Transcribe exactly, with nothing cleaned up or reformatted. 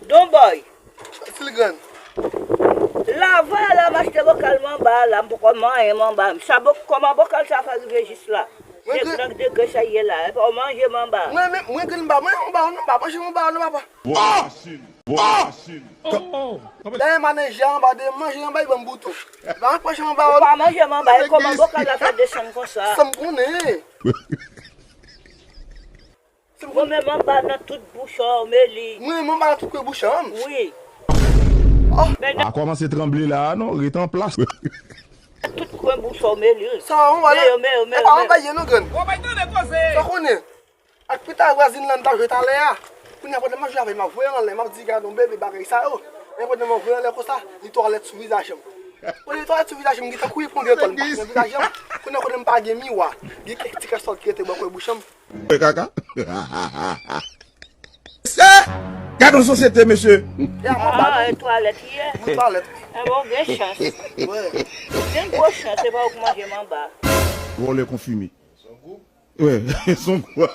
Don Boy, Sil grann. Lavan la m achte bokal manba la, m poko manyen manba. Sa bok, kòman bokal sa fè rive jis la? Mwen Degre, degre sa ye la, epi w manje manba. Mwen menm, mwen grenn ba, mwen yon ba, yon ba, manje yon ba, non papa. Dèyè manèj anba, de manje anba, li ban m bouton. Ba manje anba, Ou pa manje manba, e kòman bokal la fè desann konsa? Sa m konnen. Mwen menm manba nan tout bouchon, meli. Mwen menm manba nan tout kwen bouchon. Wi. Oh. Men nan A kòmanse tranble la a non, ret an plas. Tout kwen bouchon, meli. Sa yon ba Meyo, meyo, e meyo, pa meyo. Yon ba ye non grann. Sa konnen. Ak pita vwazin lan ta jwe talè a. Kounye a pandan m ap jwe avè l, m ap voye anlè, m ap di gad yon bebe bagay sa yo. Men pandan m ap voye anlè konsa, li twalèt sou vizaj m. Olye twalèt sou vizaj m, li gentan kouri pran detòl m pase nan vizaj m. Kounye a kote m pa gen miwa, gen kèk ti kastòl ki rete bò kwen bouch m. Kaka. Mesye! Gad yon sosyete, mesye! E a mwen ba Ah, e twalèt ye. Mwen twalèt. E bon, gen chans. Wè. Gen gwo chans, se pa ou k manje manba. Vòlè konfime. Wè, son gwo.